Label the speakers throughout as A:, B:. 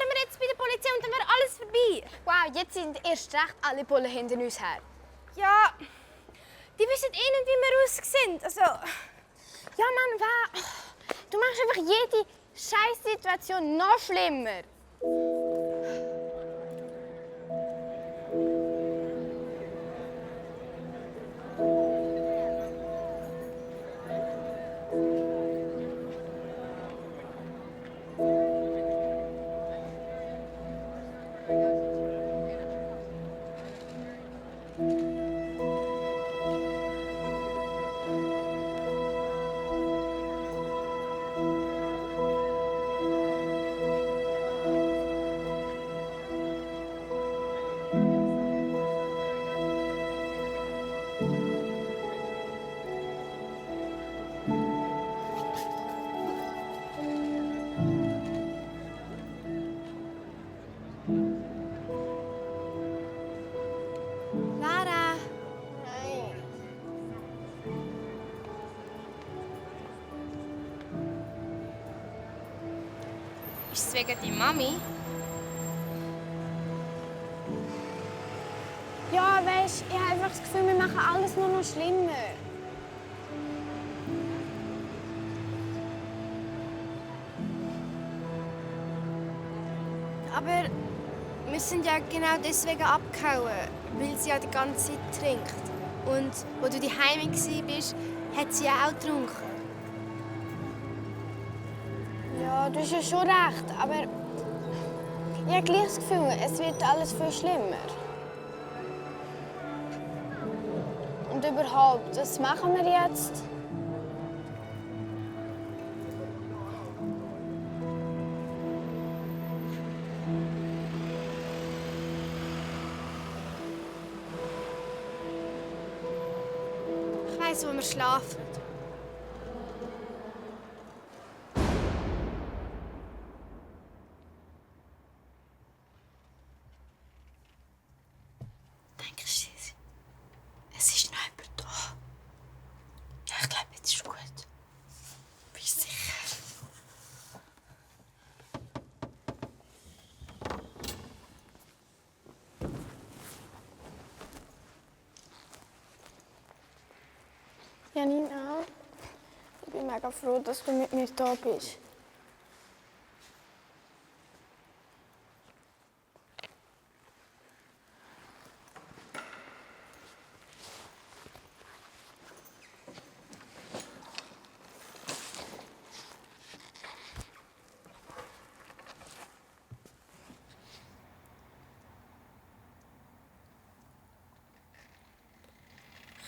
A: wären wir jetzt bei der Polizei und dann wäre alles vorbei.
B: Wow, jetzt sind erst recht alle Bullen hinter uns her.
A: Ja, die wissen eh nicht, wie wir aussehen. Also...
B: Ja, Mann, du machst einfach jede Scheißsituation noch schlimmer.
A: Lara!
B: Nein.
A: Ist es wegen deiner Mami?
B: Ja, weisst, ich habe einfach das Gefühl, wir machen alles nur noch schlimmer.
C: Aber wir sind ja genau deswegen abgehauen, weil sie ja die ganze Zeit trinkt. Und wo du daheim warst, hat sie ja auch getrunken.
B: Ja, du hast ja schon recht, aber ich habe gleich das Gefühl, es wird alles viel schlimmer. Und überhaupt, was machen wir jetzt?
C: Ich weiss, wo wir schlafen.
D: Denkst du, es ist noch jemand da? Ja, ich glaube, jetzt ist gut. Bist du sicher?
B: Janina, ich bin mega froh, dass du mit mir da bist.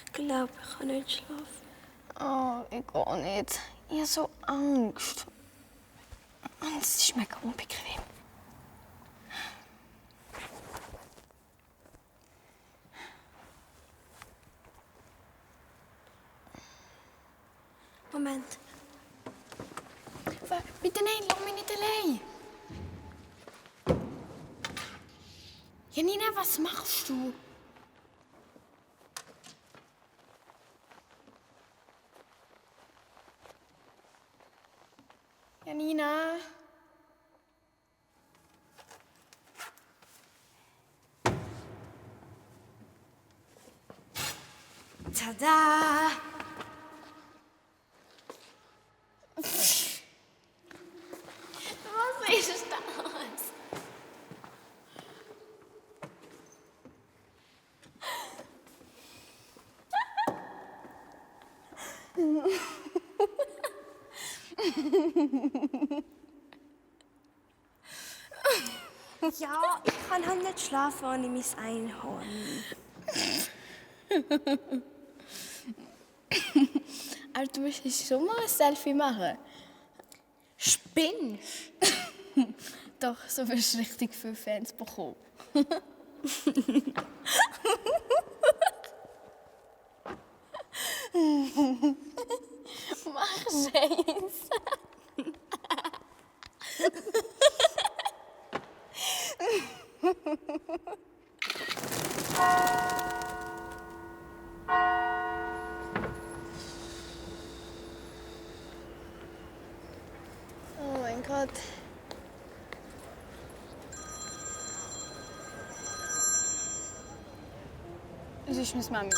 D: Ich glaube, ich kann nicht schlafen.
B: Oh, ich gehe nicht. Ich habe so Angst. Und es ist mega unbequem.
D: Moment.
B: Bitte nein, lass mich nicht allein. Janina, was machst du? Janina?
C: Tada!
B: Was ist das?
D: Ja, ich kann halt nicht schlafen ohne mein Einhorn.
B: Aber du musst schon mal ein Selfie machen.
D: Spinnst?
B: Doch, so wirst du richtig viele Fans bekommen. Mach Scheiße. Oh mein Gott. Es ist meine Mami.